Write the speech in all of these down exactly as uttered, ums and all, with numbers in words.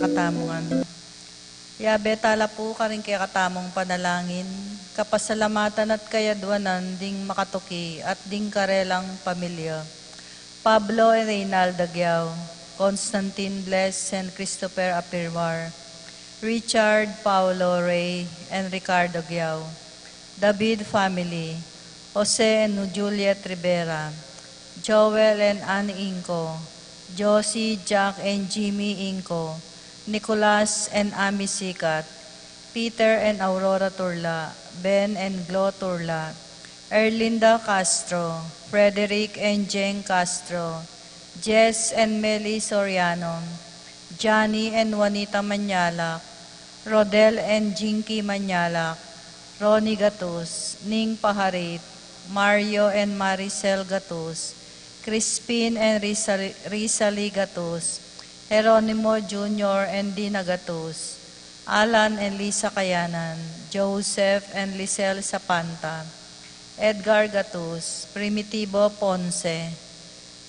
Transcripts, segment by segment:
Katamungan. Yabe tala pu karing kekatamung panalangin, kapasalamatan at kayadwanan ding makatuki at ding karelang pamilya. Pablo and Reynalda Giao, Constantine Bless and Christopher Apirwar, Richard, Paulo, Ray, and Ricardo Giao, David family, Jose and Juliet Rivera, Joel and Anne Inco, Josie, Jack, and Jimmy Inco, Nicolas and Ami Sikat, Peter and Aurora Turla, Ben and Glo Turla, Erlinda Castro, Frederick and Jeng Castro, Jess and Meli Soriano, Johnny and Juanita Manyalak, Rodel and Jinky Manyalak, Ronnie Gatus, Ning Paharit, Mario and Maricel Gatus, Crispin and Rizal-, Rizali Gatus, Jeronimo Junior and Dina Gatus, Alan and Lisa Kayanan, Joseph and Lisel Sapanta, Edgar Gatus, Primitivo Ponce,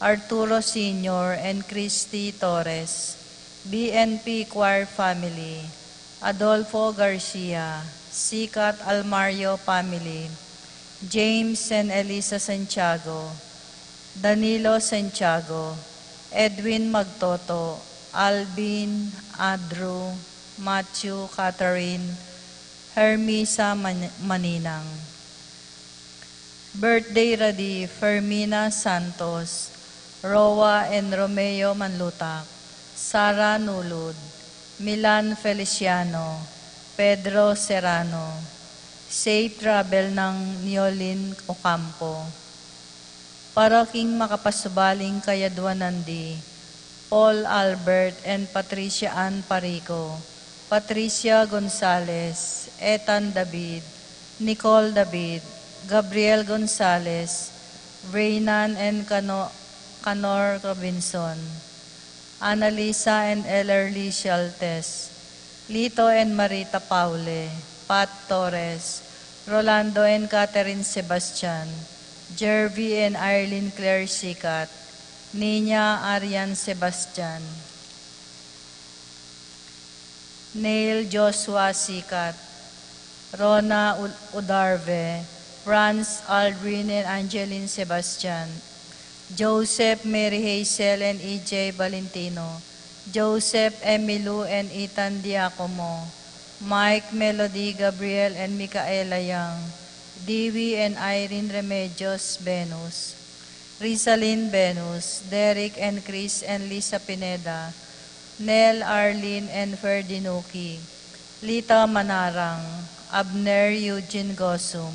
Arturo Senior and Christy Torres, B N P Choir family, Adolfo Garcia, Sikat Almario family, James and Elisa Santiago, Danilo Santiago, Edwin Magtoto, Alvin, Adru, Matthew, Catherine, Hermisa Man-, Maninang. Birthday radi Fermina Santos, Roa and Romeo Manlutak, Sara Nulud, Milan Feliciano, Pedro Serrano. Safe travel nang Niolin Ocampo. Para king makapasubaling kayadwanan di Paul Albert and Patricia Ann Parico, Patricia Gonzalez, Ethan David, Nicole David, Gabriel Gonzalez, Reynan and Cano-, Canor Robinson, Annalisa and Ellerly Shaltes, Lito and Marita Paule, Pat Torres, Rolando and Catherine Sebastian, Jervy and Irene Claire Sikat, Nina Arian Sebastian, Neil Joshua Sikat, Rona U-, Udarve, Franz Aldrin and Angeline Sebastian, Joseph, Mary Hazel and E J Valentino, Joseph, Emilu and Ethan Diacomo, Mike, Melody, Gabriel and Micaela Young, Dewey and Irene Remedios Venus, Rizalin Venus, Derek and Chris and Lisa Pineda, Nel, Arlene and Ferdinuki, Lita Manarang, Abner Eugene Gosum,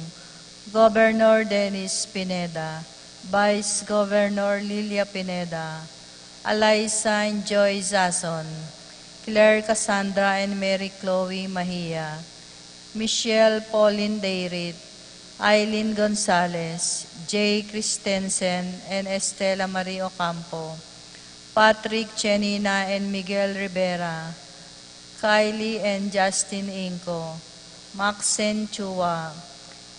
Governor Dennis Pineda, Vice Governor Lilia Pineda, Alaysa and Joy Zason, Claire Cassandra and Mary Chloe Mahia, Michelle Pauline Dayrit, Eileen Gonzalez, Jay Christensen and Estela Marie Ocampo, Patrick Chenina and Miguel Rivera, Kylie and Justin Inco, Maxen Chua,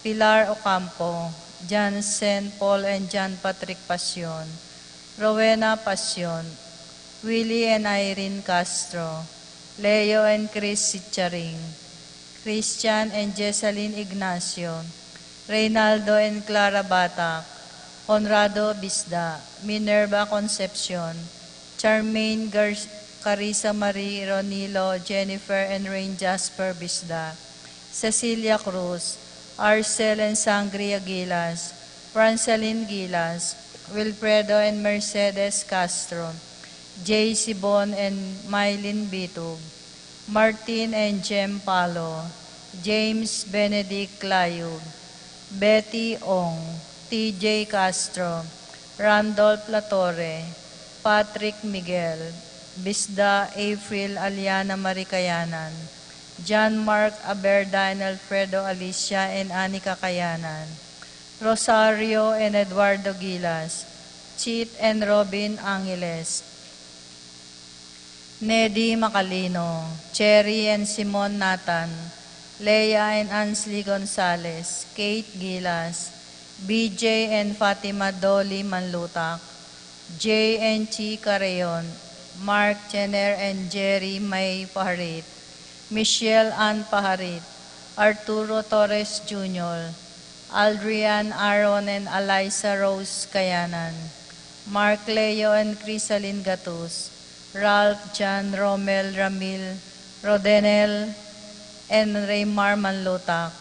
Pilar Ocampo, Jansen Paul and John Patrick Pasion, Rowena Pasion, Willie and Irene Castro, Leo and Chris Sicharing, Christian and Jessalyn Ignacio, Reynaldo and Clara Batak, Conrado Bisda, Minerva Concepcion, Charmaine Gar-, Carissa Marie Ronilo, Jennifer and Rain Jasper Bisda, Cecilia Cruz, Arcel and Sangria Gilas, Francelin Gilas, Wilfredo and Mercedes Castro, Jay Sibon and Mylene Bitug, Martin and Jem Palo, James Benedict Clayug, Betty Ong, T J Castro, Randolph Latorre, Patrick Miguel, Bisda April Aliana Marie Kayanan, John Mark Aberda and Alfredo Alicia and Anika Kayanan, Rosario and Eduardo Gilas, Chit and Robin Angeles, Nedy Macalino, Cherry and Simon Nathan, Leia and Ansley Gonzalez, Kate Gilas, B J and Fatima Dolly Manlutak, Jay and Chi Carreon, Mark Jenner and Jerry May Paharit, Michelle Ann Paharit, Arturo Torres Junior, Aldrian Aaron and Eliza Rose Kayanan, Mark Leo and Crisalin Gatus, Ralph John Romel Ramil, Rodenel and Raymar Manlutak,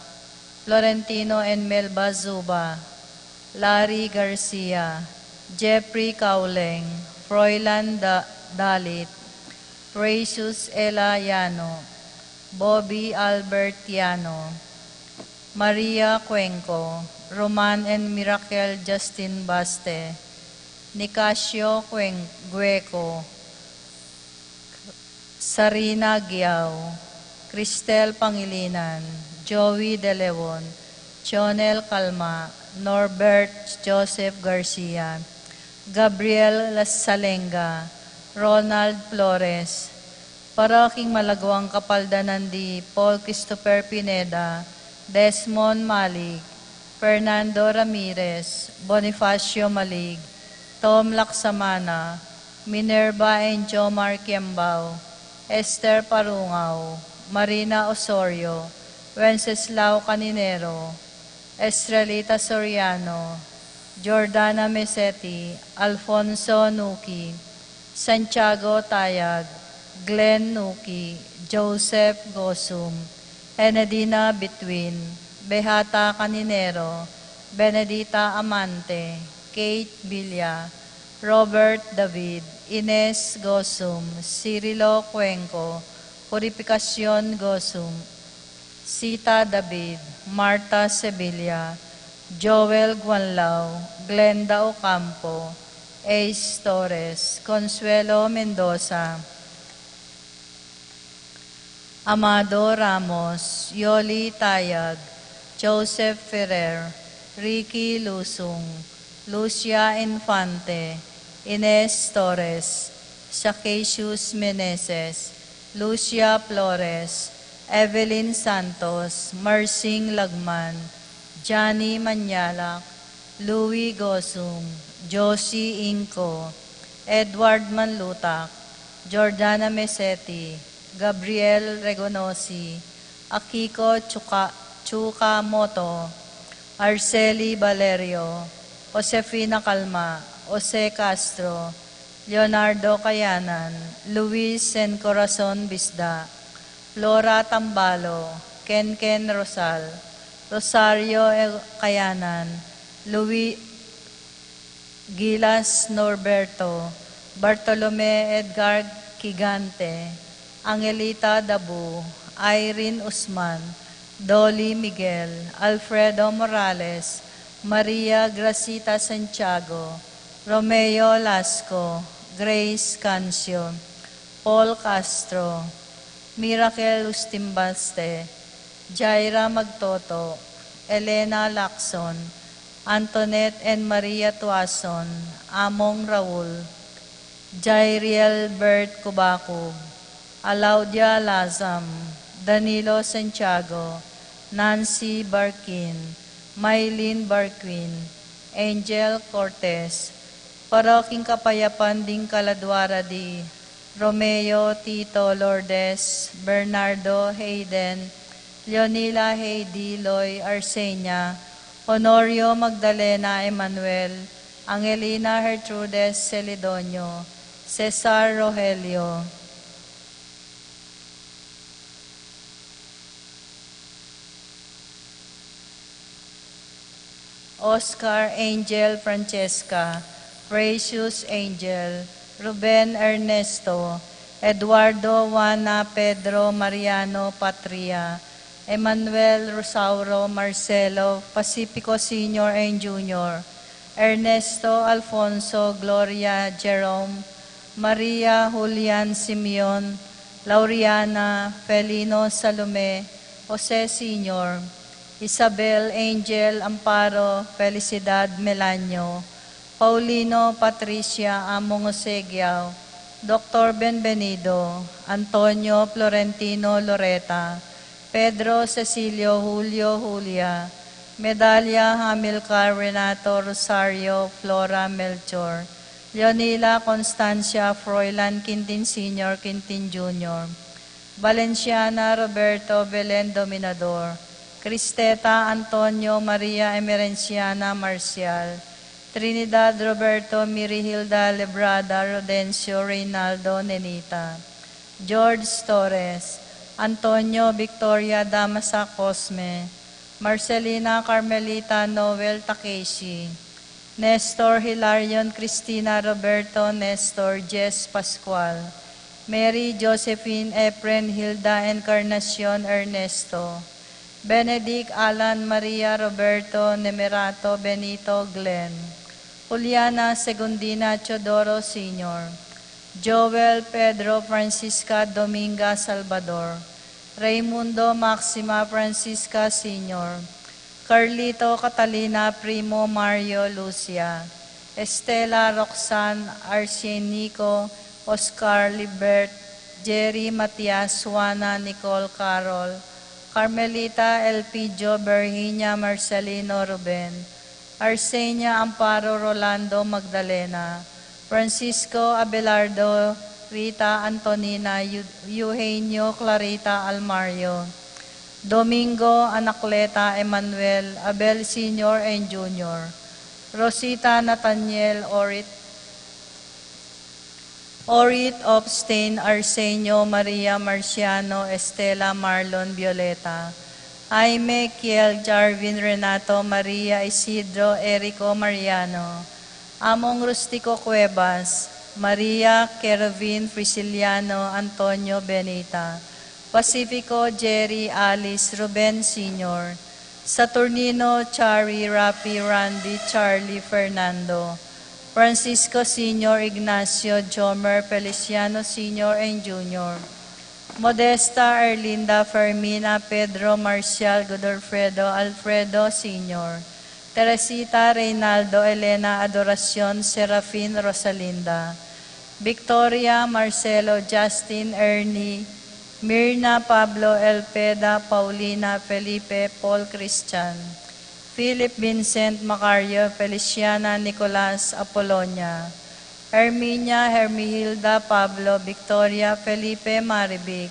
Florentino and Melba Zuba, Larry Garcia, Jeffrey Kauleng, Froilan Da- Dalit, Precious Ella Yano, Bobby Albert Yano, Maria Cuenco, Roman and Miracle Justin Baste, Nicasio Cuen- Gueco, Sarina Giao, Cristel Pangilinan, Joey De Leon, Jonel Calma, Norbert Joseph Garcia, Gabriel Salenga, Ronald Flores, para king malaguang kapaldanan di Paul Christopher Pineda, Desmond Malig, Fernando Ramirez, Bonifacio Malig, Tom Laksamana, Minerva and Jomar Kiambao, Esther Parungao, Marina Osorio, Wenceslao Caninero, Estrelita Soriano, Jordana Meseti, Alfonso Nuki, Santiago Tayag, Glenn Nuki, Joseph Gosum, Enedina Bitwin, Behata Caninero, Benedita Amante, Kate Villa, Robert David, Ines Gosum, Cirilo Cuenco, Purificacion Gosum, Sita David, Martha Sevilla, Joel Guanlao, Glenda Ocampo, Ace Torres, Consuelo Mendoza, Amado Ramos, Yoli Tayag, Joseph Ferrer, Ricky Lusung, Lucia Infante, Ines Torres, Zacasius Meneses, Lucia Flores, Evelyn Santos, Marsing Lagman, Johnny Manyalak, Louis Gosum, Josie Inco, Edward Manlutak, Jordana Meseti, Gabriel Regonosi, Akiko Chuka, Chuka Moto, Arceli Valerio, Josefina Calma, Jose Castro, Leonardo Kayanan, Luis and Corazon Bisda, Flora Tambalo, Kenken Rosal, Rosario E- Kayanan, Louis Gilas Norberto, Bartolome Edgar Gigante, Angelita Dabu, Irene Usman, Dolly Miguel, Alfredo Morales, Maria Gracita Santiago, Romeo Lasco, Grace Cancio, Paul Castro, Miracle Ustimbaste, Jaira Magtoto, Elena Lacson, Antoinette and Maria Tuason, Among Raul, Jairiel Bert Cubacub, Alaudia Lazam, Danilo Santiago, Nancy Barquin, Mylene Barquin, Angel Cortez, para king kapayapan ding kaladua ra di Romeo, Tito, Lourdes, Bernardo, Hayden, Leonila, Heidi, Loy, Arsenia, Honorio, Magdalena, Emmanuel, Angelina, Gertrudes, Celedonio, Cesar, Rogelio, Oscar, Angel, Francesca, Precious, Angel, Ruben, Ernesto, Eduardo, Juana, Pedro, Mariano, Patria, Emmanuel, Rosauro, Marcelo, Pacifico Senior and Junior, Ernesto, Alfonso, Gloria, Jerome, Maria, Julian, Simeon, Lauriana, Felino, Salome, Jose Senior, Isabel, Angel, Amparo, Felicidad, Melanio, Paulino, Patricia, Among Jose Giao, Doctor Benvenido, Antonio, Florentino, Loreta, Pedro, Cecilio, Julio, Julia, Medalia, Hamilcar, Renato, Rosario, Flora, Melchor, Leonila Constancia Froilan Quintin Senior, Quintin Junior, Valenciana Roberto Belen Dominador, Cristeta Antonio Maria Emerenciana Marcial, Trinidad Roberto Mirihilda Lebrada Rodencio Reynaldo Nenita, George Torres, Antonio Victoria Damasak Cosme, Marcelina Carmelita Noel Takeshi, Nestor Hilarion Cristina Roberto Nestor Jess Pascual, Mary Josephine Efren Hilda Encarnacion Ernesto, Benedict Alan Maria Roberto Nemerato Benito Glenn, Juliana Segundina Teodoro Senior, Joel Pedro Francisca Dominga Salvador, Raimundo Maxima Francisca Senior, Carlito Catalina Primo Mario Lucia, Estela Roxanne Arsienico Oscar Libert, Jerry Matias Juana Nicole Carol, Carmelita Elpidio Virginia Marcelino Ruben, Arsenia Amparo Rolando Magdalena, Francisco Abelardo Rita Antonina Eu- Eugenio Clarita Almario, Domingo Anacleta Emmanuel Abel Senior and Junior, Rosita Nathaniel Orit Orit Obstain Arsenio Maria Marciano Estela Marlon Violeta, Jaime Kiel Jarvin Renato Maria Isidro Erico Mariano, Among Rustico Cuevas, Maria Kervin Prisciliano Antonio Benita, Pacifico Jerry Alice Ruben Senior, Saturnino Chari Rapi Randy Charlie Fernando, Francisco Senior Ignacio Jomer Feliciano Senior and Junior, Modesta Erlinda Fermina Pedro Marcial Godofredo Alfredo Senior, Teresita Reynaldo Elena Adoracion Serafin Rosalinda, Victoria Marcelo Justin Ernie Mirna Pablo Elpeda Paulina Felipe Paul Christian, Philip Vincent Macario Feliciana Nicolas Apolonia, Herminia Hermihilda Pablo Victoria Felipe Marivic,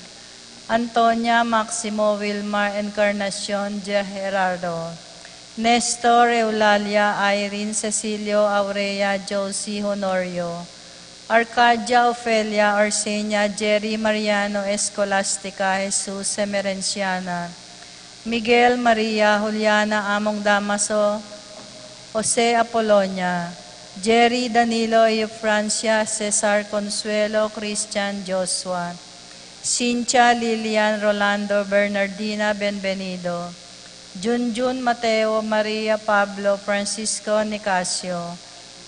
Antonia Maximo Wilmar Encarnacion Gerardo, Nestor Eulalia Irene Cecilio Aurea Josie Honorio, Arcadia Ofelia Arsenia Jerry Mariano Escolastica Jesus Emerenciana, Miguel Maria Juliana Among Damaso Jose Apolonia, Jerry Danilo Eufrancia Cesar Consuelo Christian Joshua, Cynthia Lilian Rolando Bernardina Benvenido, Junjun Mateo Maria Pablo Francisco Nicasio,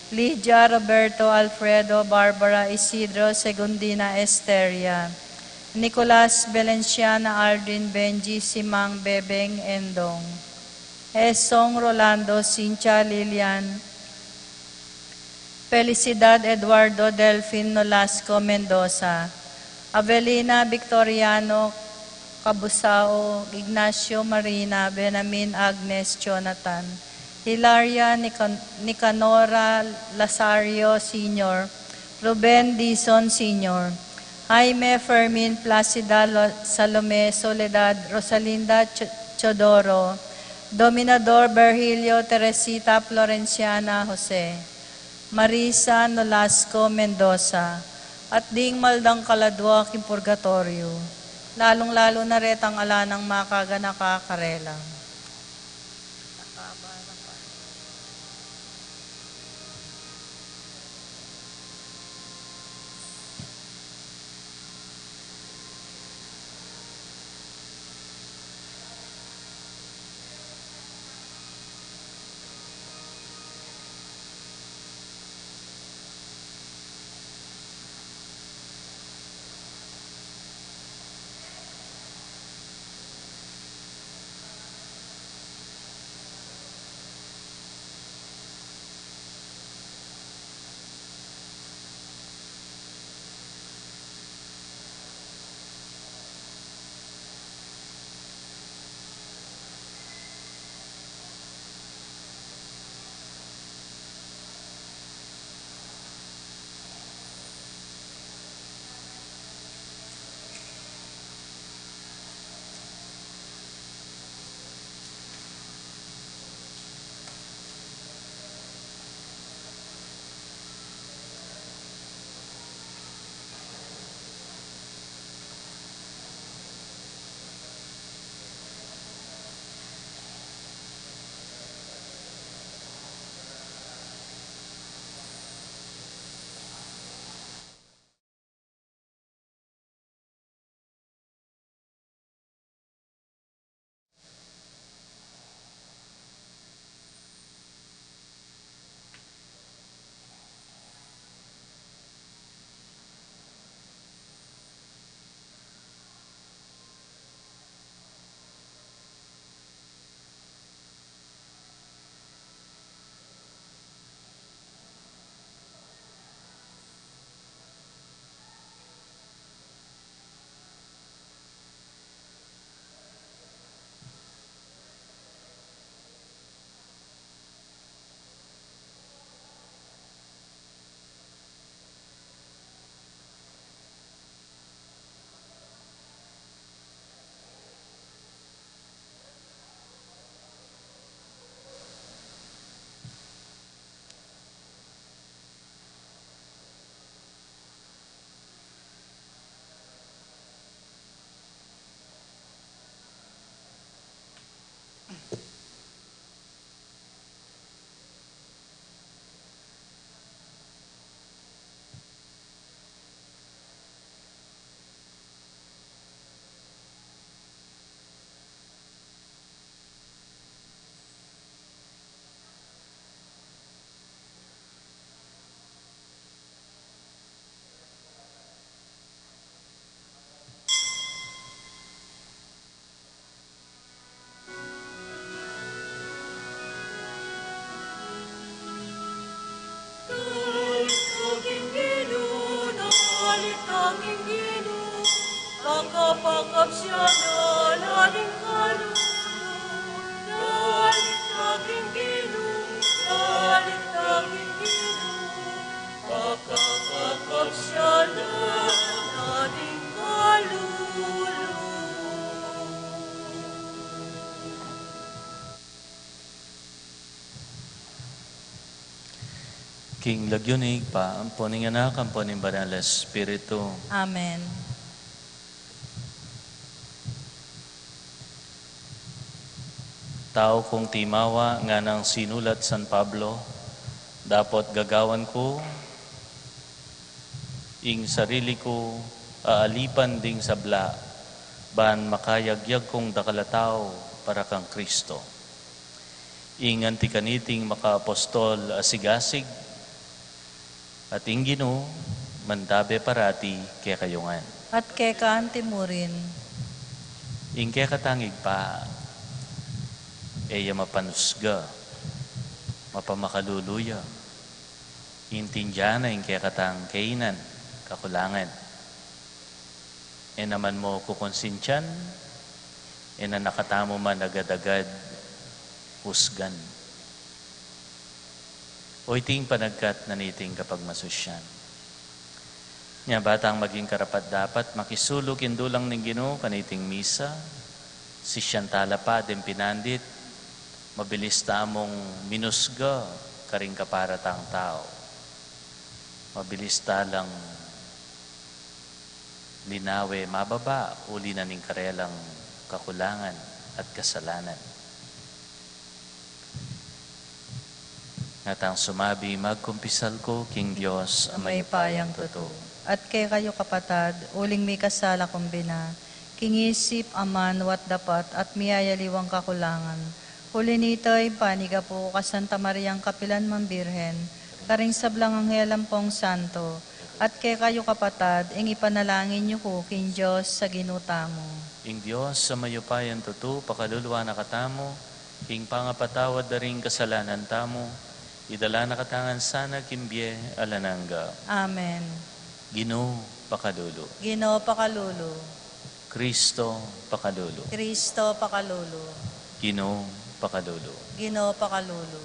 Lydia Roberto Alfredo Barbara Isidro Segundina Esteria, Nicolas Valenciana Aldrin Benji Simang Bebeng Endong, Esong Rolando Cynthia Lilian Felicidad Eduardo Delfin Nolasco Mendoza, Avelina Victoriano Cabusao Ignacio Marina Benamin Agnes Jonathan, Hilaria Nican- Nicanora Lasario Senior, Ruben Dizon Senior, Jaime Fermin Placida Lo- Salome Soledad Rosalinda Ch- Chodoro, Dominador Virgilio Teresita Florenciana Jose, Marisa Nolasco Mendoza, at ding maldang kaladua king purgatoryo, lalung-lalu na retang ala nang makaganaka karela. Kapakapsyanan na ding kalulu, dalit na king Ginu, dalit na king Ginu, kapakapsyanan na ding kalulu. King lagyu ning Ibpa, ampo ning Anak, ampo ning Banal a Espiritu. Amen. Tau kung timawa, nganang sinulat San Pablo, dapot gagawan ku ing sarili ku a alipan ding sabla, ban makayagyag kung dakal a tau para kang Kristo. Ing anti kaniting makaapostol a sigasig, at ing Ginu, mantabe parati kekayu ngan. At keka anti murin. Ing kekatang Ibpa, e ya mapanusga, mapamakalulu ya. Intindian na ing kekatang kainan, kakulangan. E naman mu kukonsintyan, e na na katamu man agad-agad husgan. O iting panagkat na niting kapagmasusyan. Nya ba tang maging karapat-dapat makisulu king dulang ning Ginu kaniting misa, sisian ta la pa ding pinandit, mabilis tamung minusga karing kapara tang tau. Mabilis ta lang linawe mababa, uli na ning karelang kakulangan at kasalanan. Ngatang sumabi, magkumpisal ku king Dios a mayupayang tutu. At kekayu kapatad, uling mikasala kung bina, king isip, amanat, dapat, at miyayaliwang kakulangan. Uli nita, ipanyawad ku pu ka Santa Mariang kapilan man Birhen, karing sablang anghel ampong santo, at kekayu kapatad, ing ipanalangin yu ku king Dios a Ginu tamu. Ing Dios a mayupayang tutu, pakaluluan na katamu, king pangapatawad da ring kasalanan tamu, idala na katamu ngan sana king bie alang angga. Amen. Ginu, pakalulu. Ginu, pakalulu. Kristo, pakalulu. Kristo, pakalulu. Ginu, pakalulu. Ginu, pakalulu.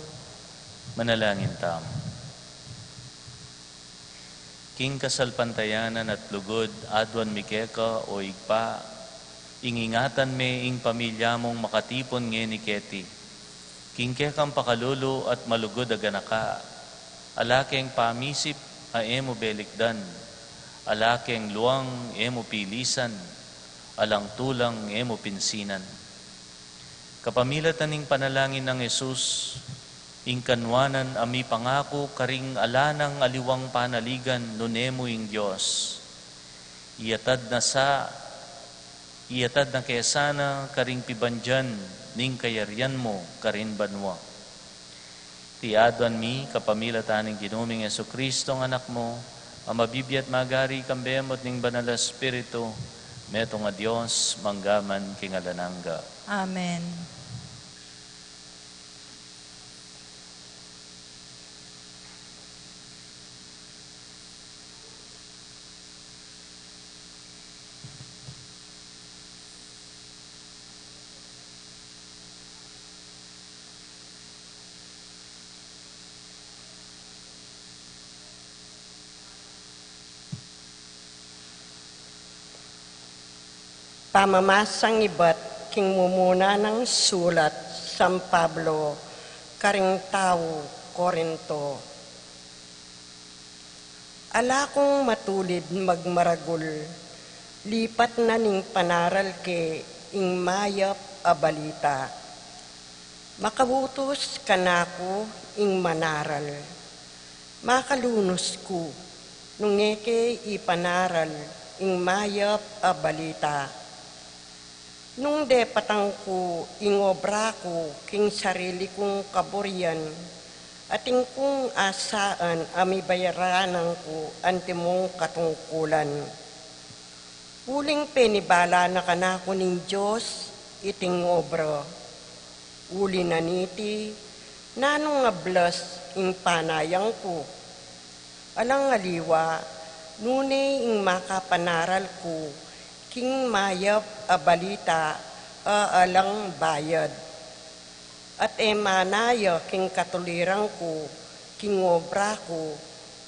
Manalangin tamu. King kasalpantayanan at lugud, aduan mi keka, o Ibpa, ing ingatan me ing pamilya mung makatipun ngeni keti. King kekang pakalulu at malugud a ganaka, ala keng pamisip a e mu belikdan, ala keng luang e mu pilisan, alang tulang e mu pinsinan. Kapamilatan ning panalangin nang Jesus, ing kanuanan a mipangaku karing ala nang aliwang panaligan nune mu ing Dios. Iyatad na sa, iyatad na ke sana karing pibandian ning kayarian mu karin banua. Iti aduan mi kapamilatan ning Ginu ming Jesucristo, ing Anak mu, a mabibie at magari kambe mu at ning Banal a Espiritu, metung a Dios, mangga man king alang angga. Amen. Pamamasang ibat king mumuna nang sulat San Pablo karing tau Corinto. Ala kung matulid magmaragul, lipat na ning panaral ke ing mayap a balita. Makabutus kanaku ing manaral. Makalunus ku, nung e ke ipanaral ing mayap a balita. Nung depatan ku ing obra ku king sarili kung kaburian, at ing kung asaan a mibayaranan ku antimong katungkulan. Uling penibala na kanaku ning Dios iting obra. Uli na niti, nanung ablas ing panayang ku. Alang aliwa, nune ing makapanaral ku king mayap a balita a alang bayad. At e manaya king katuliran ku, king obra ku,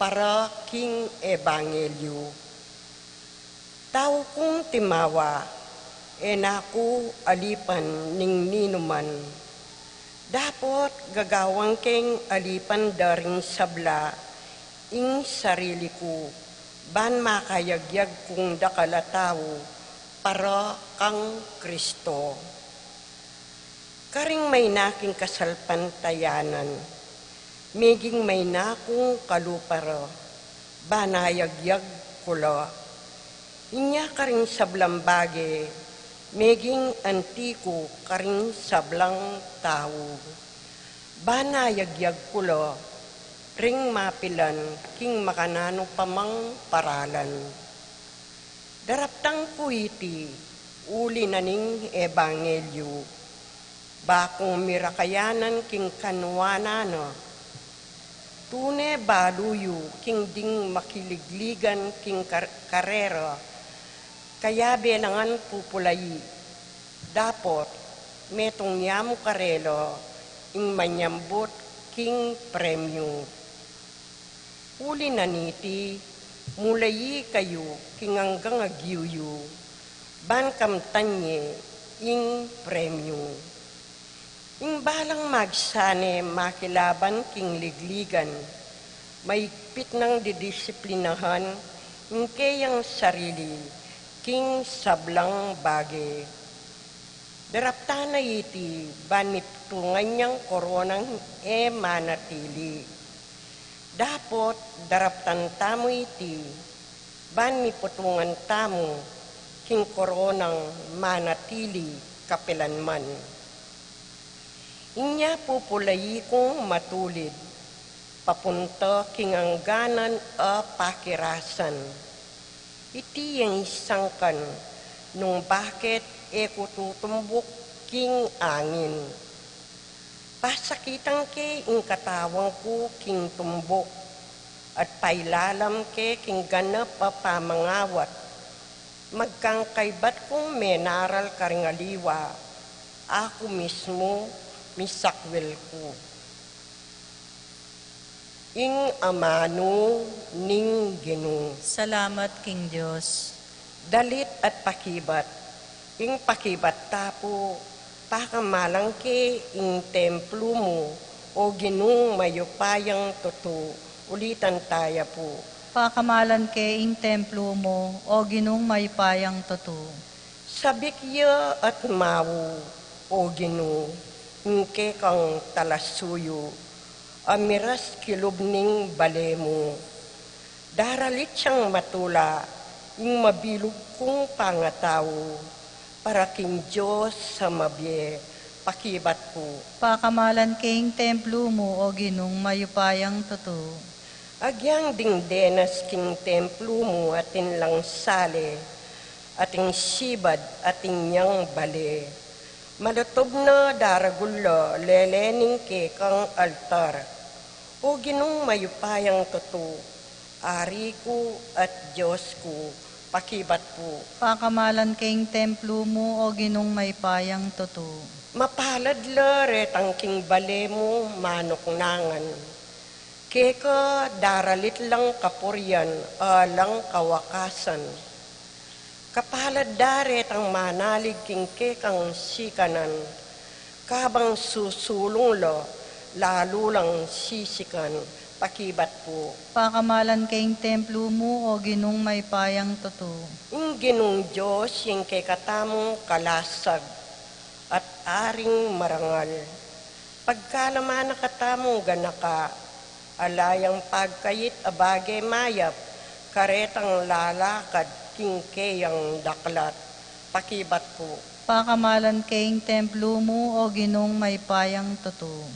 para king ebanghelyu. Tau kung timawa, e na ku alipan ning ninuman. Dapot gagawan keng alipan da ring sabla ing sarili ku, ban makayagyag kung dakal a tau para kang Kristo. Karing maina king kasalpantayanan, meging maina kung kalupa ra, ban ayagyag ku la. Inya karing sablang bage, meging anti ku karing sablang tau, ban ayagyag ku la ring mapilan king makananu pa mang paralan. Daraptan ku iti uli na ning ebanghelyu, bakung mirakayanan king kanuanan na. Tune balu yu king ding makiligligan king kar-, karera, kayabe la ngan pupulai. Dapot metung ya mu karela ing manyambut king premyu. Uli na niti, mulai kayu king anggang agiu yu, ban kamtan ye ing premyu. Ing balang magsane makilaban king ligligan, maigpit nang didisiplinahan ing keyang sarili king sablang bage. Daraptan na iti ban miputungan yang koronang e manatili. Dapot daraptan tamu iti ban miputungan tamu king koronang manatili kapilanman. Inya pupulai kung matulid, papunta king angganan a pakirasan. Iti yang isangkan nung bakit e ku tutumbuk king angin. Pasakitan ke ing katawan ku king tumbuk, at pailalam ke king ganap a pamangawat. Magkang kaybat kung menaral karing aliwa, aku mismu misakwil ku. Ing amanu ning Ginu. Salamat king Dios. Dalit at pakibat. Ing pakibat ta pu, pakamalan ke ing templu mu, o Ginung mayupayang tutu. Ulitan taya pu. Pakamalan ke ing templu mu, o Ginung mayupayang tutu. Sabik ya at mau, o Ginu, ing kekang talasuyu, a miras kilub ning bale mu. Daralit yang matula ing mabilug kung pangatau, para king Dios a mabie, pakibat pu. Pakamalan ke ing templu mu, o Ginung mayupayang tutu. Agyang ding denas king templu mu atin lang sale, ating sibad, atin yang bale. Malutub na daragul la lele ning kekang altar. O Ginung mayupayang tutu, Ari ku at Dios ku, pakibat pu. Pakamalan ke ing templu mu, o Ginung mayupayang tutu. Mapalad la retang king bale mu manuknangan. Keka daralit lang kapurian, alang kawakasan. Kapalad da retang manalig king kekang sikanan, kabang susulung la, lalu lang sisikan, pakibat pu. Pakamalan ke ing templu mu, o Ginung mayupayang tutu. Ing Ginung Dios, ing kekatamung kalasag at Aring marangal. Pagkalaman na katamung ganaka, ala yang pagkait a bage mayap, karetang lalakad king keyang daklat, pakibat pu. Pakamalan ke ing templu mu, o Ginung mayupayang tutu.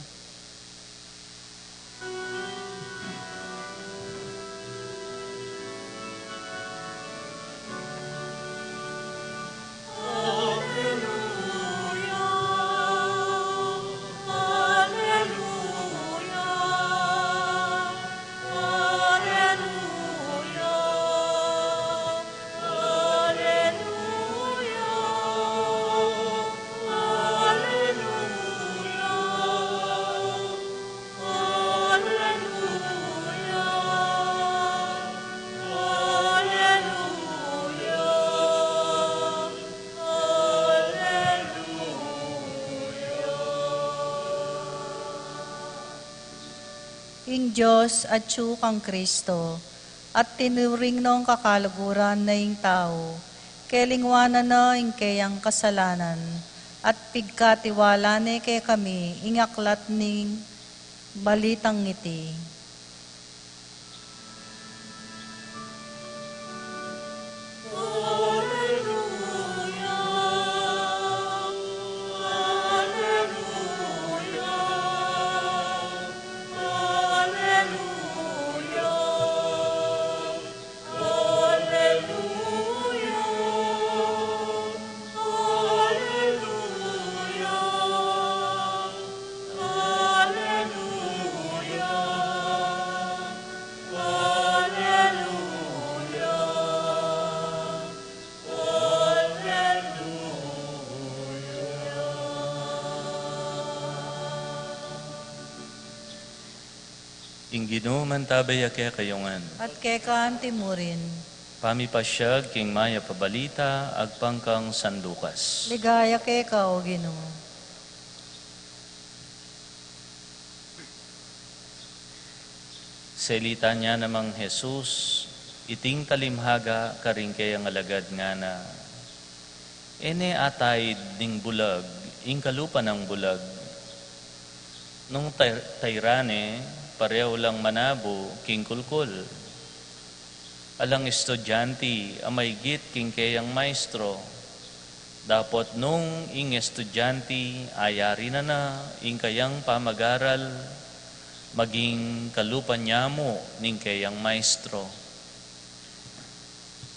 Ing Dios atyu kang Kristo, at tinuring nong kakaluguran na ing tau, kelingwanan na ing keyang kasalanan, at pigkatiwala ne kekami ing aklat ning balitang iti. Ing Ginu mantabe ya kekayu ngan. At keka anti mu rin. Pamipasyag king mayap a balita agpang kang San Lucas. Ligaya keka, O Ginu. Salitan ya namang Jesus iting talinghaga karing keyang alagad, ngana, E ne ataid ning bulag ing kalupa nang bulag. Nung tay-, tayran ne, pareho lang manabu king kulkul. Alang estudyante a maigit king keyang maestro. Dapot nung ing estudyante ayari na na ing kayang pamagaral, maging kalupa na mu ning keyang maestro.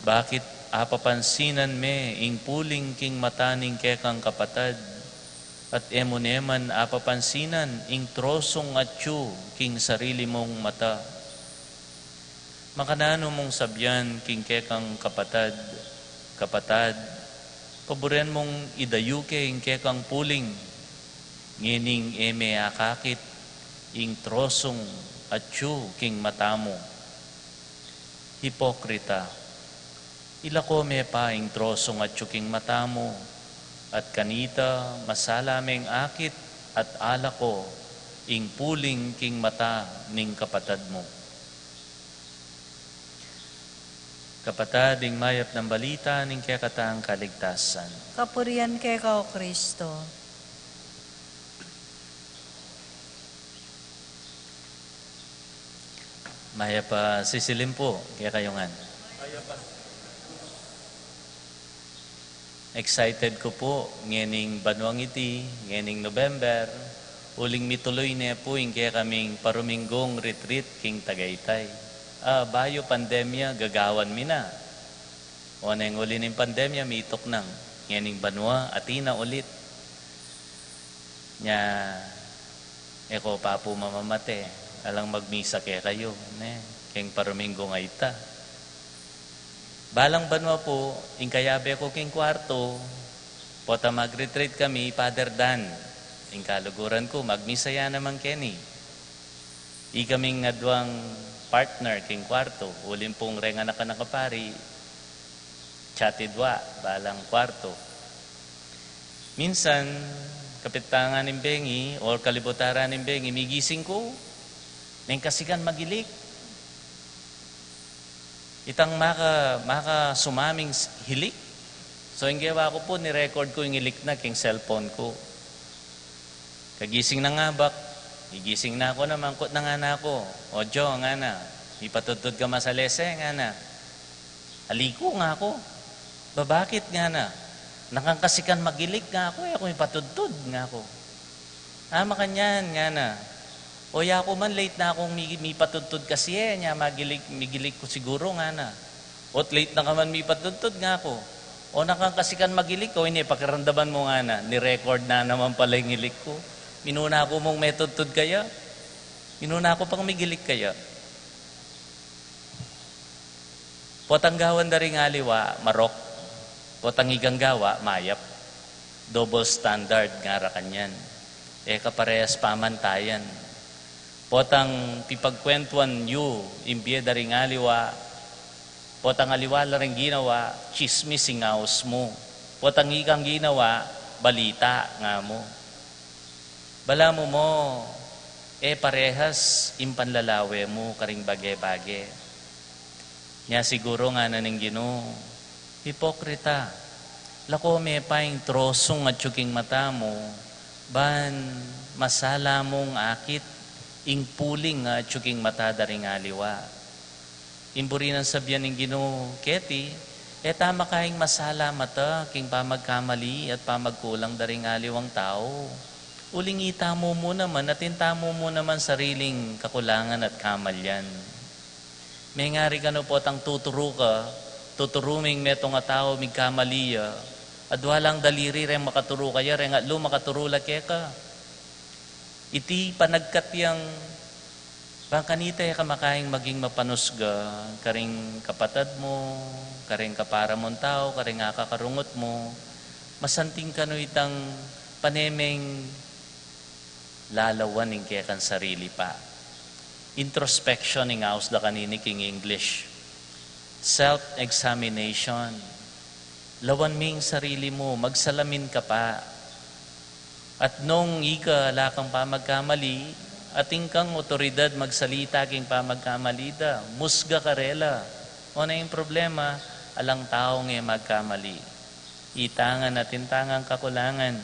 Bakit apapansinan me ing puling king mata ning kekang kapatad, at e mu ne man apapansinan ing trosung atyu king sarili mung mata? Makananu mung sabian king kekang kapatad, Kapatad, paburen mung idayu ke ing kekang puling, ngening e me akakit ing trosung atyu king mata mu? Hipokrita, ilako me pa ing trosung atyu king mata mu, at kanita masala meng akit at alako ing puling king mata ning kapatad mu. Kapatad, ing mayap nang balita ning kekatang kaligtasan. Kapurian keka, O Kristo. Mayap a sisilim pu kekayu ngan. Excited ku pu ngening banuang iti, ngening November, uling mituluy ne pu ing kekaming paruminggung retreat king Tagaytay. A, bayu pandemya gagawan mi na. Oneng uli ning pandemya, mituknang, ngening banua atin na ulit. Nya, e ko pa pu mamamate, alang magmisa kekayu, ne, keng paruminggung a ita. Balang banua pu, ing kayabe ku king kuartu, potang mag-retreat kami, Father Dan, ing kaluguran ku, magmisa ya naman keni. Ikaming aduang partner king kuartu, uling pung reng anak a nakapari, chatidwa, balang kuartu. Minsan, kapit tana ning bengi, or kalibutan ning bengi, migising ku, neng kasikan magilik. Itang maka-, makasumaming s-, hilik. So, ing gewa ku pu, ni-record ku ing hilik na king cellphone ku. Kagising nang abak, igising na ku naman, kutna ngana ku, "O Jo," ngana, "mipatudtud ka masalese?" ngana. "Aliku," ngaku. "Ba bakit?" ngana. "Nakangkasikan magilik," ngaku, "e ku mipatudtud," ngaku. "A, makanyan," ngana. "O, yaku man, late na kung mi-, mipatudtud kasi e, nya magilik, migilik ku siguru," ngana. "O't late na ka man mipatudtud," ngaku. "O, nakangkasikan magilik, o, ini, pakiramdaman mu," ngana. Ni-record na naman pala ing ilik ku. Minuna ku mung metudtud kaya? Minuna ku pang migilik kaya? Potang gawan da ring aliwa, marok. Potang ikang gawa, mayap. Double standard ngara kanyan. E kaparehas pamantayan. Potang pipagkwentuan yu ing bie da ring aliwa, potang aliwa la ring ginawa, tsismis ing aus mu. Potang ikang ginawa, balita nga mu. Balamu mo, E parehas ing panlalawe mu karing bage-bage. Nya siguru ngana ning Ginu, "Hipokrita, lako me pa ing trosung atyu king mata mu, ban masala mung akit ing puling atyu king mata da ring aliwa." Ing buri nang sabyan ning Ginu keti, e ta makaing masala mata king pamagkamali at pamagkulang da ring aliwang tau. Uling itamu mu naman at intamu mu naman sariling kakulangan at kamalian. Mengari kanu potang tuturu ka, tuturu ming metung a tau migkamali ya, adwa lang daliri reng makaturu kaya, reng atlu makaturu la keka. Iti panagkat yang bang kanita e ka makaing maging mapanusga karing kapatad mu, karing kapara mung tau, karing akakarungut mu, masanting kanu itang panemeng lalawan ing kekang sarili pa. Introspection ing aus da kanini king English. Self-examination. Lawan me ing sarili mu, magsalamin ka pa. At nung ika ala kang pamagkamali, atin kang otoridad magsalita king pamagkamali da, musga karela. O na ing problema, alang tau nge magkamali. Ita ngan atin tang kakulangan.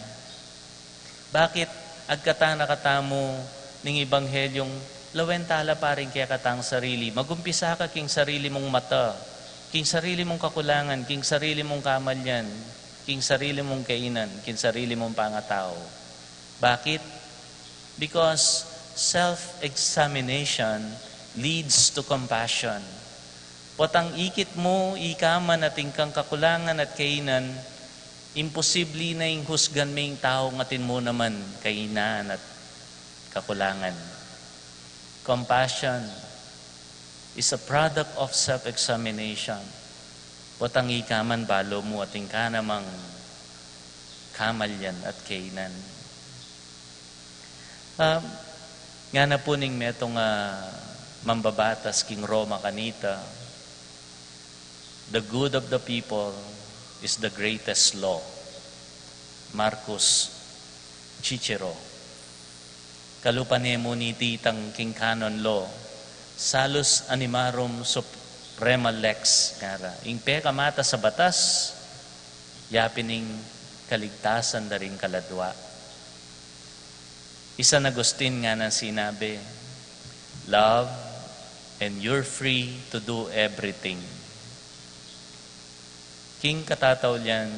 Bakit agkatan na katamu ning Ebanghelyung lawen tala pa ring kekatang sarili? Magumpisa ka king sarili mung mata, king sarili mung kakulangan, king sarili mung kamalian, king sarili mung kainan, king sarili mung pangatau. Bakit? Because self-examination leads to compassion. Potang ikit mu, ika man atin kang kakulangan at kainan, imposible na ing husgan me ing tau ngan atin mu naman kainan at kakulangan. Compassion is a product of self-examination. Potang ika man balu mu atin ka namang kamalian at kainan. Ah, ngana pu ning metung a mambabatas king Roma kanita, "The good of the people is the greatest law." Marcus Cicero. Kalupa ne mu niti itang king canon law, "Salus animarum suprema lex," ngara. Ing pekamatas a batas, yapin ing kaligtasan da ring kaladua. I San Agustin ngana sinabi, "Love and you're free to do everything." King katataulian,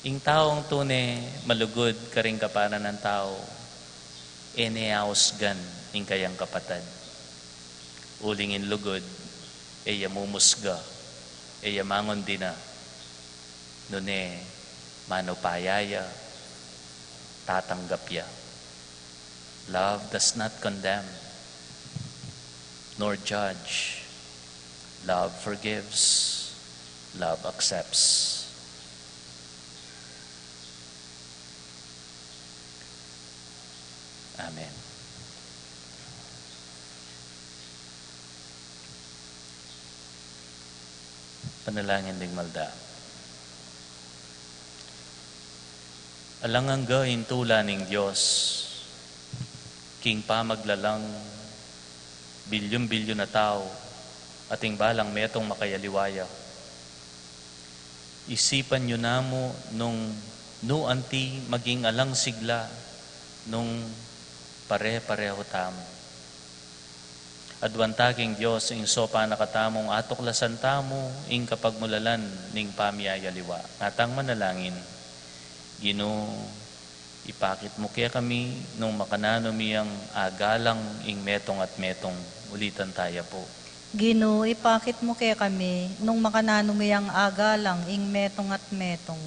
ing taung tune malugud karing kapara nang tau, e ne ausgan ing kayang kapatad. Uling ing lugud, e ya mumusga, e ya mangundina, nune manupaya ya, tatanggap ya. Love does not condemn nor judge. Love forgives. Love accepts. Amen. Panalangin ding malda. Alang angga ing tula ning Dios king pamaglalang bilyun-bilyun a tau, ating balang metung makayaliwa ya. Isipan yu namu nung nu anti maging alang sigla nung pare-pareho tamu. Aduan ta king Dios ing saupan na katamung atuklasan tamu ing kapagmulalan ning pamiyayaliwa. Ngatang manalangin, Ginu, ipakit mu kekami nung makananu mi yang agalang ing metung at metung. Ulitan taya pu. Ginu, ipakit mu kekami nung makananu mi yang agalang ing metung at metung.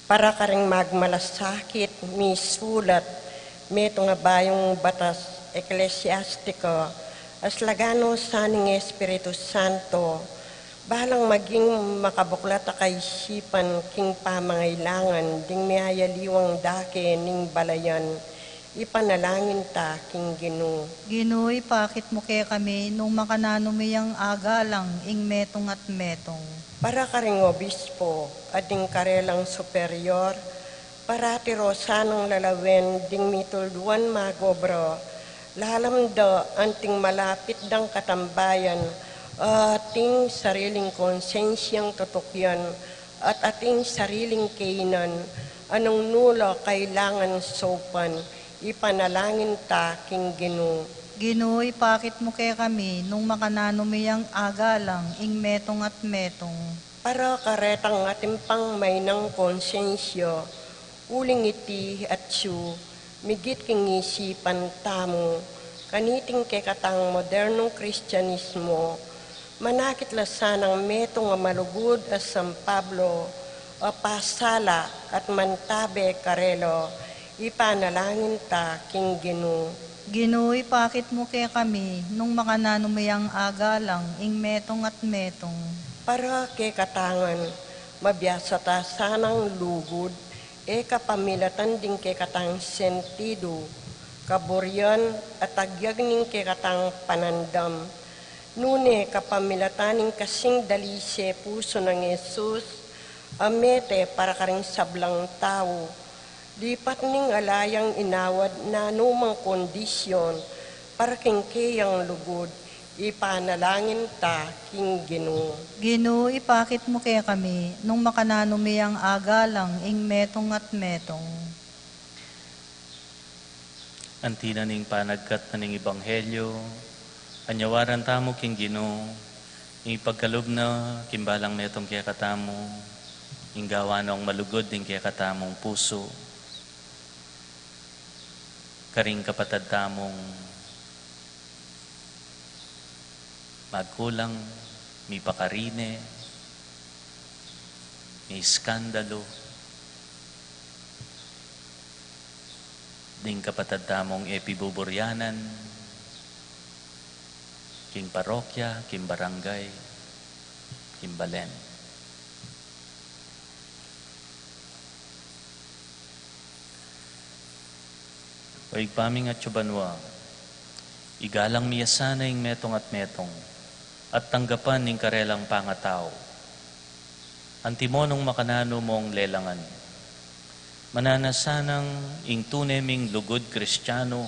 Para karing magmalasakit, misulat metung a bayung batas eklesiastiko, as lagano sa ning Espiritu Santo, balang maging makabuklat a kaisipan king pamangailangan ding miyayaliwang dake ning balayan, Ipanalangin ta king Ginu. Ginu, ipakit mu kekami nung makananu mi yang agalang ing metung at metung. Para karing obispo at ding karelang superior, parati ro sanang lalawen ding mitulduan magobra, lalam da anting malapit dang katambayan, ating sariling konsensyang tutukyan, at ating sariling kainan, anong nula kailangan saupan, ipanalangin ta king Ginu. Ginu, ipakit mu kekami nung makananu mi yang agalang ing metung at metung. Para karetang atin pang mainang konsensya, uling iti at su, migit king isipan tamu, kaniting kekatang modernong Kristianismo, manakit la sanang metung a malugud a San Pablo, a pasala at mantabe karela, ipanalangin ta king Ginu. Ginu, ipakit mu kekami nung makananu mi yang agalang ing metung at metung. Para kekatang ngan, mabiasa ta sanang lugud, e kapamilatan ding kekatang sentidu, kaburian, at agyag ning kekatang panandam. Nune kapamilatan ning kasing dalise pusu nang Jesus, a mete para karing sablang tau, lipat ning ala yang inawad nanu mang kondisyon, para king keyang lugud, ipanalangin ta king Ginu. Ginu, ipakit mu kekami nung makananu mi yang agalang ing metung at metung. Anti na ning panagkat na ning ebanghelyo, anyawaran tamu king Ginu, ing ipagkalub na king balang metung kekatamu, ing gawa nong malugud ing kekatamung pusu, karing kapatad tamung magkulang, mipakarine, miskandalu, ding kapatad tamung e pibuburyanan, king parokya, king barangay, king balen. O Ibpa ming atsu banua, igalang mi ya sana ing metung at metung, at tanggapan ing karelang pangatau. Antimo nung makananu mong lelangan, mananu na sanang ing tune ming lugud Kristiano,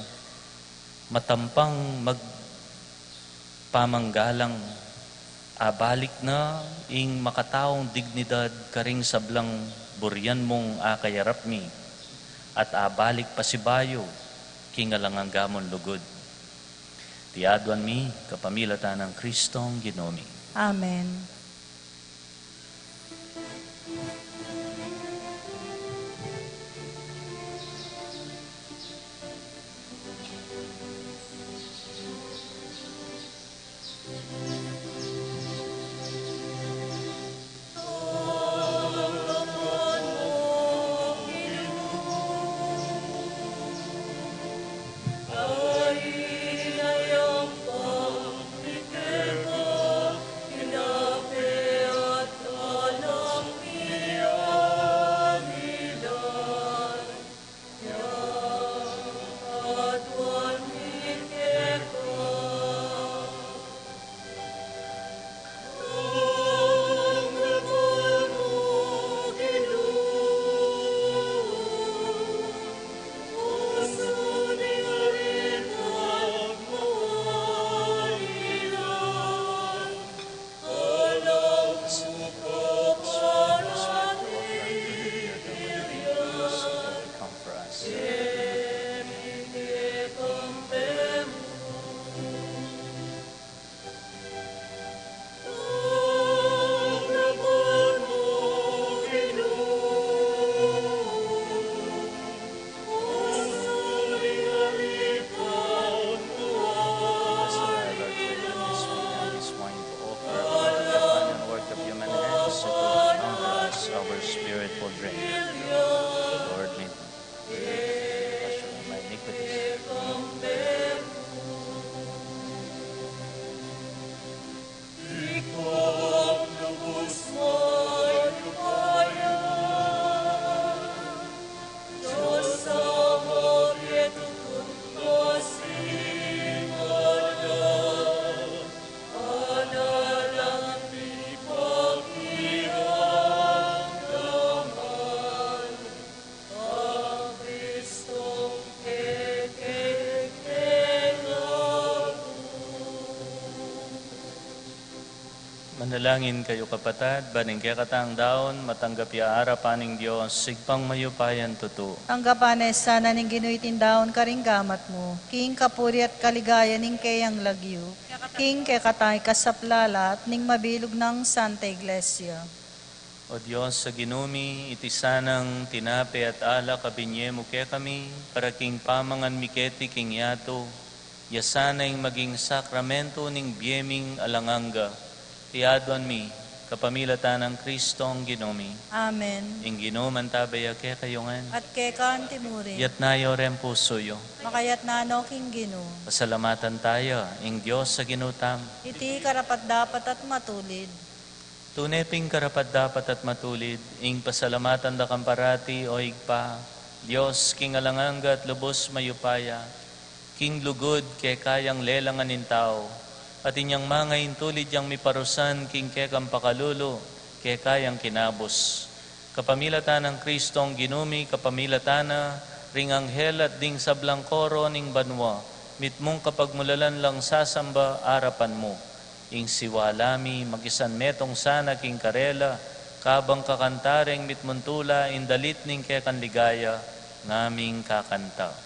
matampang mag- pamanggalang, abalik na ing makataung dignidad karing sablang burian mung akayarap mi, at abalik pasibayu king alang angga mung lugud. Iti aduan mi kapamilatan nang Kristong Ginu mi. Amen. Manalangin kayu, kapatad, ban ing kekatang daun matanggap ya arapan ning Dios, Ibpang mayupayang tutu. Tanggapan na sana ning Ginu iting daun karing gamat mu, king kapurian at kaligayan ning keyang lagyu, king kekatang ikasaplalan at ning mabilug nang Santa Iglesia. O Dios a Ginu mi, iti sanang tinape at alak a binie mu kekami, para king pamangan mi keti king yatu, ya sana ing maging sakramentu ning bie ming alang angga. Iti aduan mi, kapamilatan nang Kristong Ginu mi. Amen. Ing Ginu mantabe ya kekayu ngan. At keka antimurin. Iyatas yu ring pusu yu. Makayatas no king Ginu. Pasalamatan taya ing Dios a Ginu tamu. Iti karapat-dapat at matulid. Tune pin karapat-dapat at matulid, ing pasalamatan da ka parati, o Ibpa, Dios, king alang angga at lubus mayupaya, king lugud keka yang lelangan ing tau, at inyang manga intulid yang miparusan king kekang pakalulu, keka yang kinabus. Kapamilatan nang Kristong Ginu mi, kapamilatan na ring anghel at ding sablang koro ning banua, mitmung kapagmulalan lang sasamba arapan mu. Ing siwala mi, makisanmetung sana king karela, kabang kakanta reng mitmung tula ing dalit ning kekang ligaya, ngaming kakanta.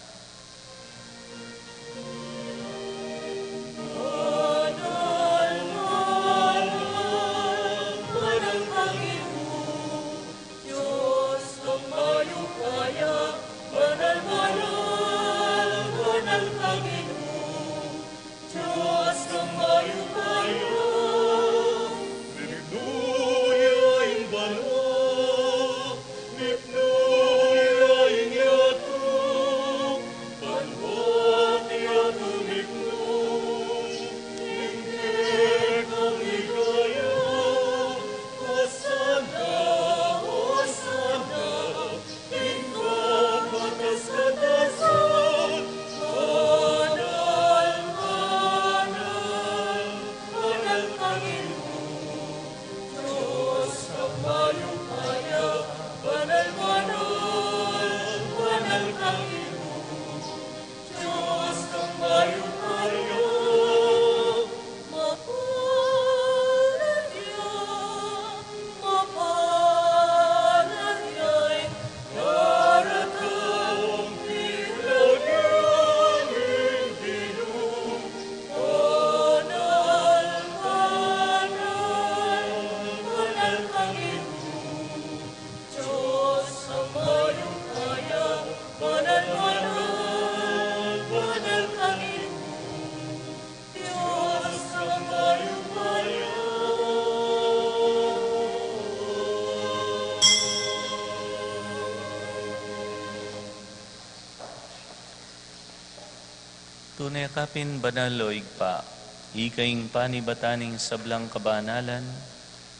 Tune ka pin banal, o Ibpa, ika ing panibatan ning sablang kabanalan,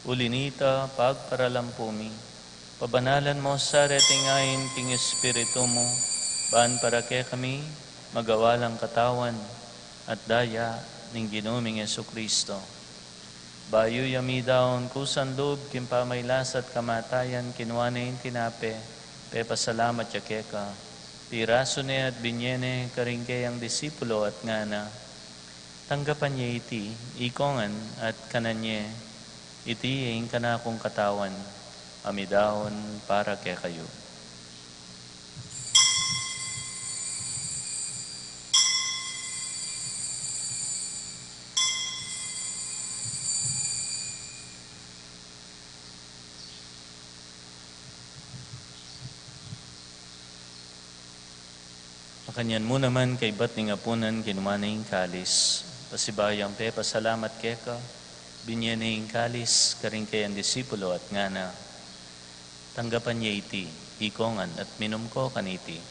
uli na nita pagparalampu mi. Pabanalan mu sa reting ain king Espiritu mu, ban para kekami magawa lang katawan at daya ning Ginu ming Jesucristo. Bayu ya midaun kusan lub king pamailas at kamatayan, kinua ne ing tinape, pepasalamat ya keka, pirasu ne at binie ne karing keyang disipulo at ngana: Tanggapan ye iti, ikongan at kanan ye, iti ing kanakung katawan, a midaun para kekayu. Makanyan mu naman kaybat ning apunan, kinua ne ing kalis, pasibayu yang pepasalamat keka, binie ne ing kalis karing keyang disipulo at ngana: Tanggapan ye iti, ikongan at minum ko kaniti.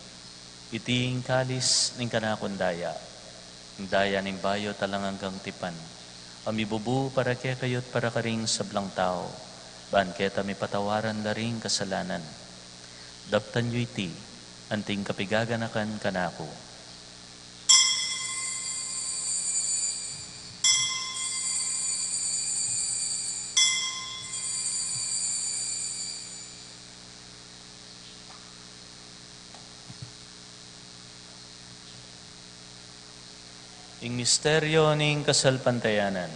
Iti ing kalis ning kanakung daya, ing daya ning bayu at alang anggang tipan, a mibubu para kekayu at para karing sablang tau, ban keta mipatawaran la ring kasalanan. Daptan yu iti, anting kapigaganakan kanaku. Ing misteryo ning kasalpantayanan.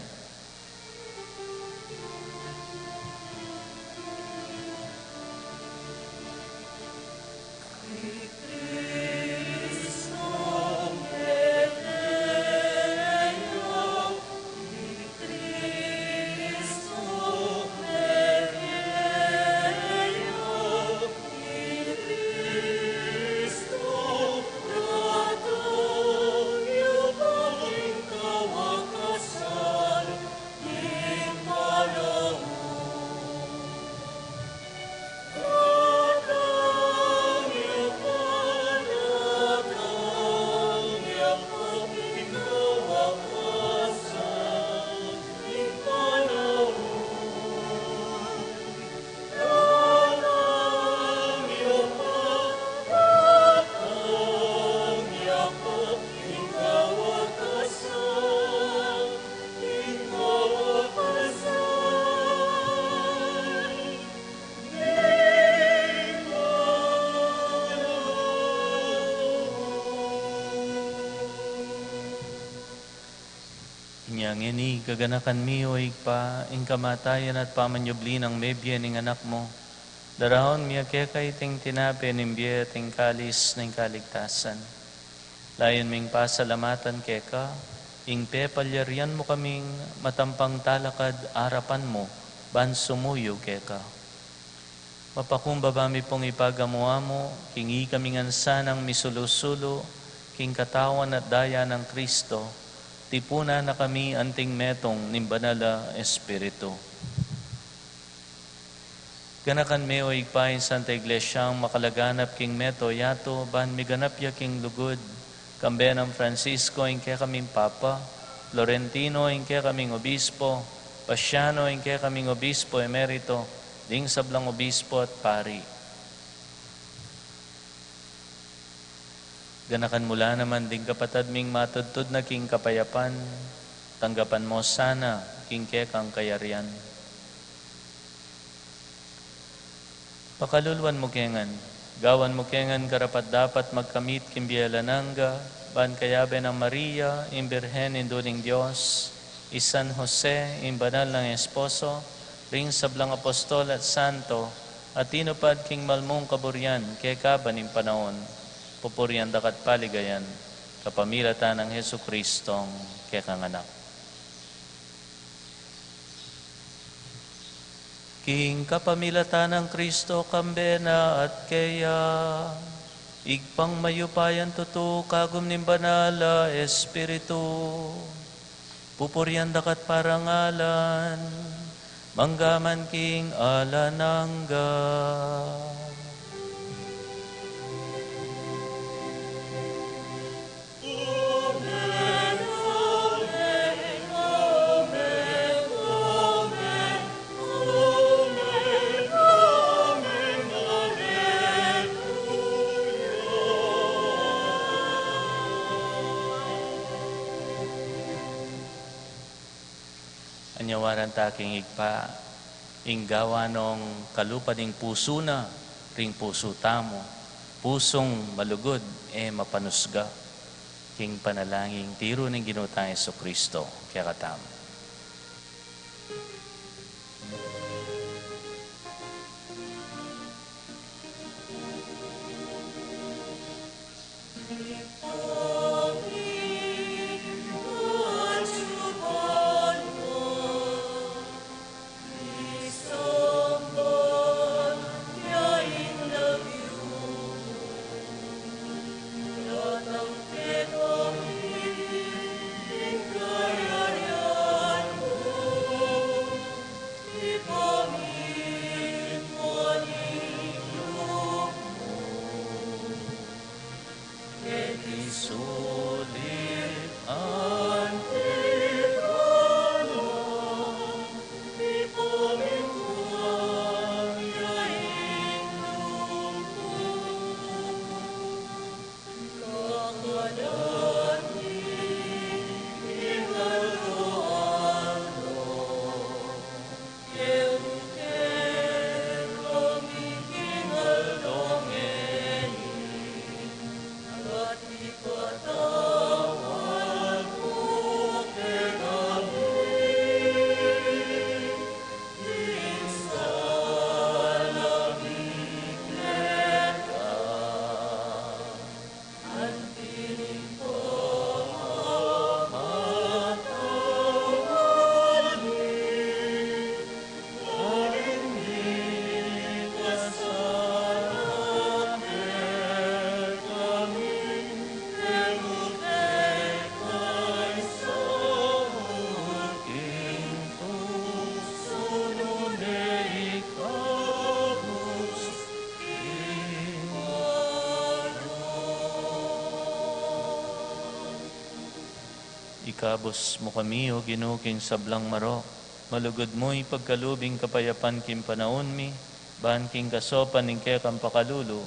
Inya ngeni, gaganakan mi, o Ibpa, ing kamatayan at pamanyubli nang mebie ning Anak mu. Daraun mi keka iting tinape ning bie at ing kalis ning kaligtasan. Layun ming pasalamatan keka ing pepalyarian mu kaming matampang talakad arapan mu ban sumuyu keka. Mapakumbaba mi pung ipagamu-amu king ikami ngan sanang misulu-sulu king katawan at daya nang Kristo, tipunan na kami anting metung ning Banal a Espiritu. Ganakan me, o Ibpa, ing Santa Iglesia, ing makalaganap king meto yatu, ban miganap ya king lugud, kambe nang Francisco, ing kekaming Papa, Florentino, ing kekaming Obispo, Pasiano, ing kekaming Obispo Emerito, ding sablang obispo at pari. Ganakan mu la naman ding kapatad ming matudtud na king kapayapan, tanggapan mu sana king kekang kayarian. Pakaluluan mu ke ngan, gawan mu ke ngan karapat-dapat magkamit king bie alang angga, ban kayabe nang Maria, ing Birhen, Indu ning Dios, i San Jose, ing banal nang esposo, ring sablang apostol at santo, a tinupad king malmung kaburian keka ban ing panaun, pupurian daka at paligayan, kapamilatan nang Jesucristong kekang Anak. King kapamilatan nang Kristo, kambe na at keya, Ibpang mayupayang tutu, kagum ning Banal a Espiritu, pupurian daka at parangalan, mangga man king alang angga. Anyawaran ta king Ibpa, ing gawan nong kalupa ning pusu na, ring pusu tamu, pusung malugud, e mapanusga, king panalangin ning tiru ning Ginu tang Jesucristo, kekatamu. Ikabus mu kami, O Ginu, king sablang marok. Malugud mu ipagkalub ing kapayapan king panaun mi, ban king kasopan ning kekang pakalulu,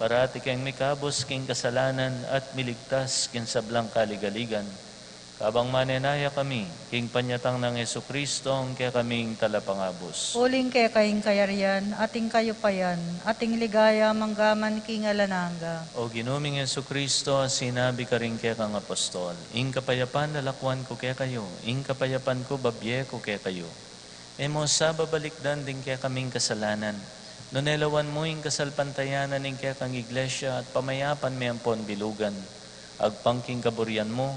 parati keng mikabus king kasalanan at miligtas king sablang kaligaligan. Kabang manenaya kami king panyatang nang Jesucristo, ing kekaming talapangabus. Uling keka ing kayarian, at ing kayupayan, at ing ligaya manggaman king alang angga. O Ginu ming Jesucristo, a sinabi karing kekang apostol, ing kapayapan lalakwan ku kekayu, ing kapayapan ku babie ku kekayu. E mu sa babalikdan ding kekaming kasalanan, nune lawan mu ing kasalpantayanan ning kekang Iglesia at pamayapan me ampon bilugan. Agpang king kaburian mu,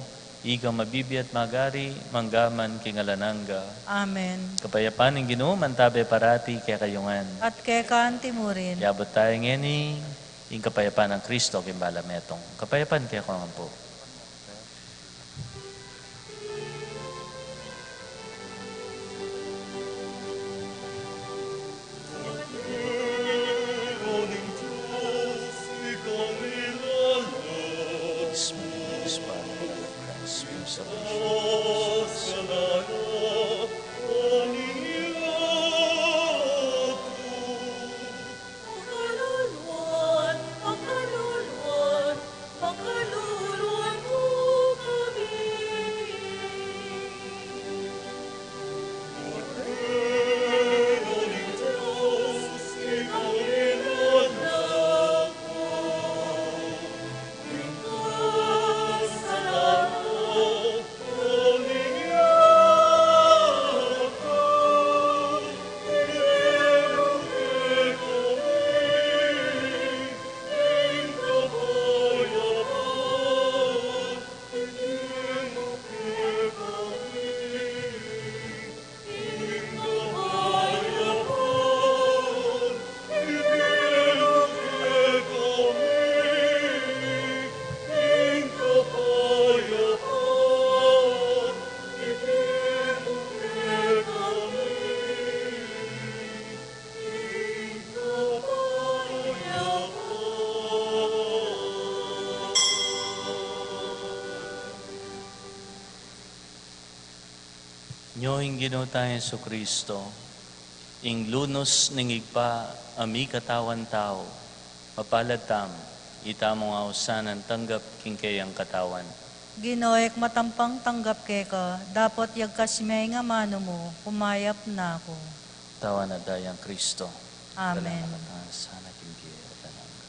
ika mabibie at magari, manggaman king alang angga. Amen. Kapayapan ning Ginu mantabe parati kekayu ngan. At keka anti mu rin. Yabut taya ngeni ing kapayapan nang Kristo king bala metung. Kapayapan kekayu ngan pu. Nyo ing Ginu tang Jesucristo, ing lunus ning Ibpa a mikatawan tau, mapalad tamu, itamu ngan ausan a tanggap king keyang katawan. Ginu, e ku matampang tanggap keka, dapot yagkas me ing amanu mu, kumayap na ku. Katawan at daya nang Kristo. Amen. Kalangan na sana king bie at alang angga.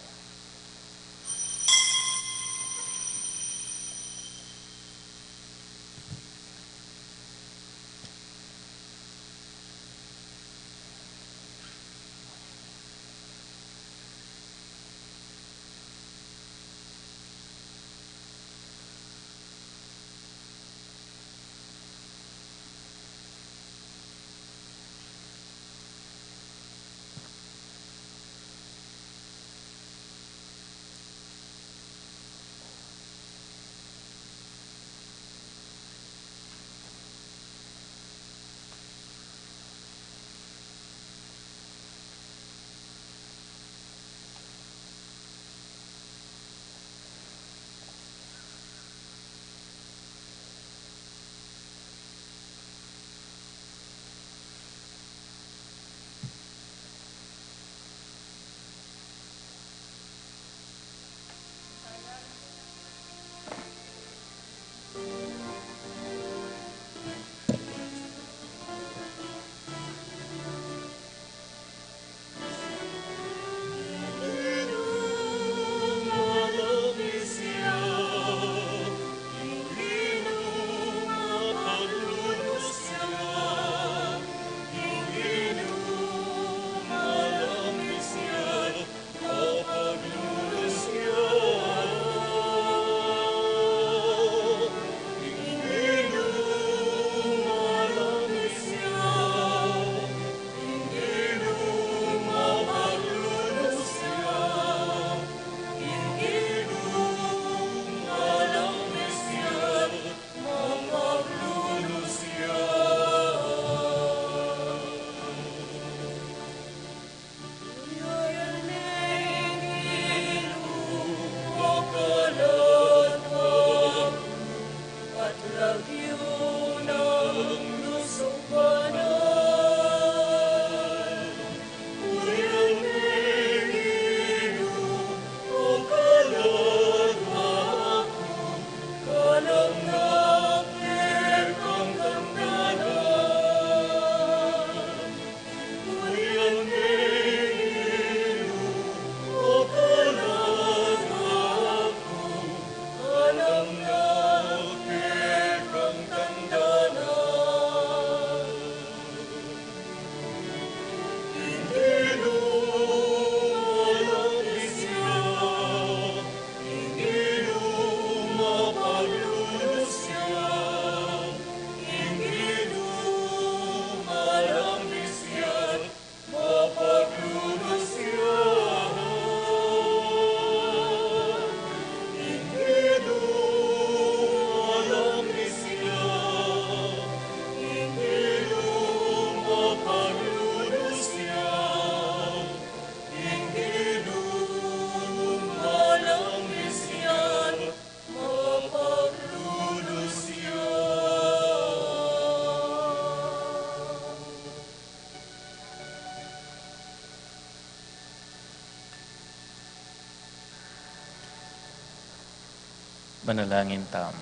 Manalangin tamu.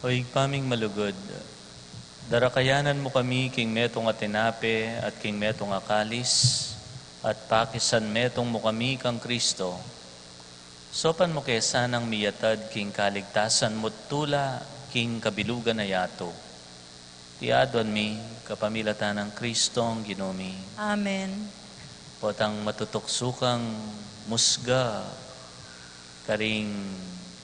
O Ibpa ming malugud, darakayanan mu kami king metung a tinape at king metung a kalis, at pakisanmetung mu kami kang Kristo, saupan mu ke sanang miyatad king kaligtasan mu't tula king kabilugan a yatu. Iti aduan mi kapamilatan nang Kristong Ginu mi. Amen. Potang matutuksu kang musga karing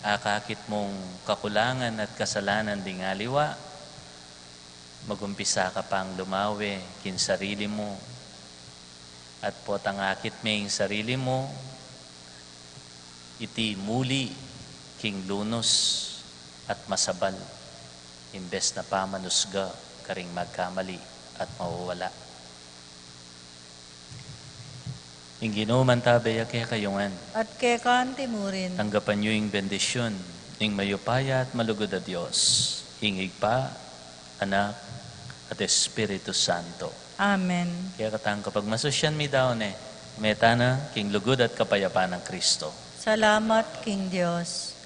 akakit mung kakulangan at kasalanan ding aliwa, magumpisa ka pang lumawe king sarili mu, at potang akit me ing sarili mu, iti muli king lunus at masabal, imbes na pamanusga karing magkamali at mawawala. Ing Ginu mantabe ya kekayu ngan. At keka anti mu rin. Tanggapan yu ing bendisyun ning mayupaya at malugud a Dios, ing Ibpa, Anak, at Espiritu Santo. Amen. Kaya katang kapagmasusyan mi daun e, ume tana king lugud at kapayapan nang Kristo. Salamat king Dios.